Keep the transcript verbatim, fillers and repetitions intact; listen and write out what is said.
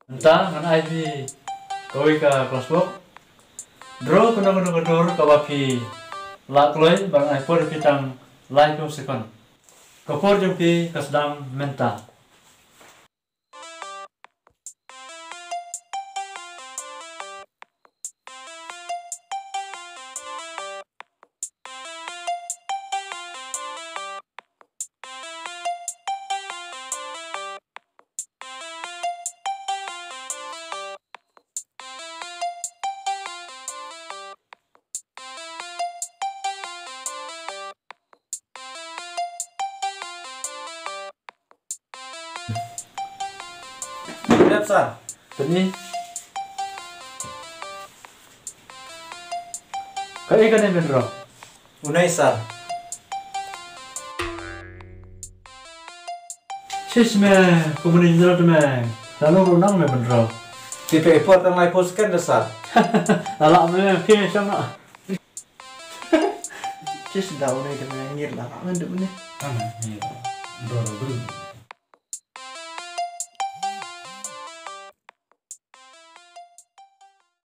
Mynta ngan ai phi kawei ka class work. Draw kano kano ka dur kaba phi lah kloi, ba ngan ai por ïa phi tang laiphew second. Ka por jong phi ka sdang mynta. Dep, sir. Pynï. Kaei kane ban draw? Une, sir. Shish me, kumne ban draw te me. Lano ruh nang me ban draw. Te phi ai por tang laiphew second de, sir. Lala me, phi shong na. Shish, da une te me ngir la, ngan dep une. Tang, ngir. Draw, draw, draw.